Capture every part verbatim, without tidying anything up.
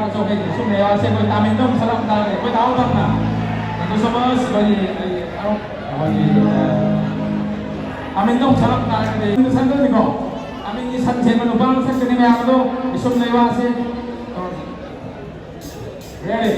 ꯑꯩꯈꯣꯏ ꯁꯨꯝ ꯂꯩꯕ ꯑꯁꯦ ꯑꯩꯈꯣꯏ ꯇꯥꯃꯤꯜꯗ ꯑꯃꯨꯛ ꯁꯛꯂꯛ ꯇꯥꯔꯒꯗꯤ ꯑꯩꯈꯣꯏ ꯇꯥꯍꯧꯗꯕꯅ꯫ Thank you so much. ꯑꯩꯈꯣꯏꯒꯤ, ꯑꯩ, ꯑꯩꯈꯣꯏꯒꯤ, ꯑ, ꯇꯥꯃꯤꯜꯗ ꯑꯃꯨꯛ ꯁꯛꯂꯛ ꯇꯥꯔꯒꯗꯤ ꯁꯟꯗꯅꯤꯀꯣ꯫ ꯇꯥꯃꯤꯜꯒꯤ ꯁꯟ ꯁꯦꯟꯕ ꯅꯨꯄꯥ ꯑꯃ ꯁꯛꯀꯅꯤ ꯃꯌꯥꯝ ꯑꯗꯣ ꯏꯁꯨꯝ ꯂꯩꯕ ꯑꯁꯦ ꯇꯧꯔꯁꯤ꯫ Ready?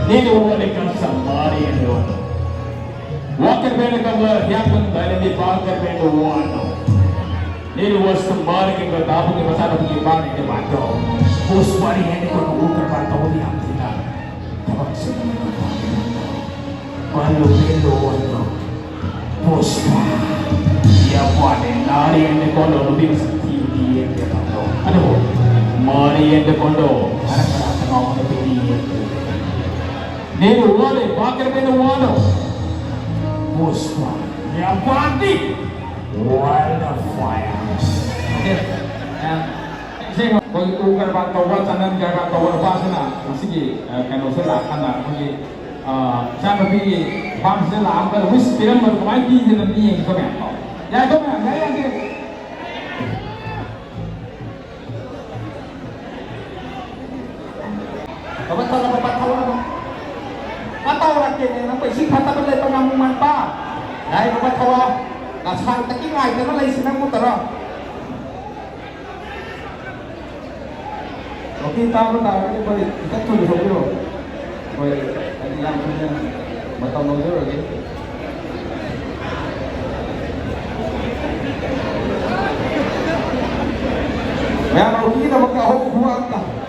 Nini wale kansa mari ende wano. Wakar bene kabla hiapan bene di bakar bene wano. Nini was kembali ke kota pun ke pasar pun ke bani ke bato. Bos bari ende kono ukar bato di amtina. Tabak sini. Balu bene wano. Puspa. Dia buat nari yang di kono lebih sakti di yang dia tahu. Aduh. Mari yang di kono. Anak-anak tengok lebih di yang dia. Nini wale bakar bene wano. Puspa. Dia mati. Wild fire. Okay. And ꯑꯩꯈꯣꯏ ꯎ ꯀꯔꯕꯥꯔ ꯇꯧꯕ, ꯆꯅꯝ ꯀꯔꯕꯥꯔ ꯇꯧꯕ ꯅꯨꯄꯥꯁꯤꯅ ꯉꯁꯤꯒꯤ, ꯑ, ꯀꯩꯅꯣꯁꯦ ꯂꯥꯛꯑꯀꯥꯟꯗ ꯑꯩꯈꯣꯏꯒꯤ, ꯑ, ꯏꯆꯥꯅꯨꯄꯤꯒꯤ ꯐꯥꯝꯁꯤꯗ ꯂꯥꯛꯑꯀꯥꯟꯗ wish ꯄꯤꯔꯝꯕꯗꯣ ꯀꯃꯥꯏꯅ ꯄꯤꯗꯅ ꯃꯤ ꯌꯦꯡꯒꯦꯀꯣ ꯃꯌꯥꯝ ꯀꯣ꯫ ꯌꯥꯏꯀꯣ ꯃꯌꯥꯝ, ꯌꯥꯏ, ꯌꯥꯏ꯫ ꯕꯕꯥ ꯊꯧꯔꯣ, ꯕꯕꯥ ꯊꯧꯔꯣ꯫ ꯃꯇꯧ ꯔꯛꯀꯦꯅꯦ, ꯅꯪꯕꯨ ꯏꯁꯤꯡ ꯐꯠꯇꯕ ꯂꯩꯕ ꯉꯥꯃꯨ ꯃꯥꯟꯕ꯫ ꯌꯥꯏ, ꯕꯕꯥ ꯊꯧꯔꯣ꯫ ꯅꯁꯥꯡꯇꯒꯤ ꯉꯥꯏꯗꯅ ꯂꯩꯁꯤ ꯅꯪꯕꯨ ꯇꯧꯔꯣ꯫ ꯋꯥꯀꯤꯡ ꯇꯥꯕ ꯇꯥꯔꯒꯗꯤ ꯑꯩꯈꯣꯏ ꯈꯤꯇꯪ ꯊꯨꯅ ꯊꯣꯛꯄꯤꯔꯣ꯫ ꯑꯩꯈꯣꯏ ꯍꯥꯏꯗꯤ ꯌꯥꯝ ꯊꯨꯅ ꯃꯇꯝ ꯂꯧꯖꯔꯒꯦ꯫ ꯃꯌꯥꯝ ꯋꯥꯀꯤꯡꯒꯤꯗꯃꯛꯇ ꯑꯍꯧꯕ ꯈꯨꯕꯥꯛ ꯑꯝꯇ꯫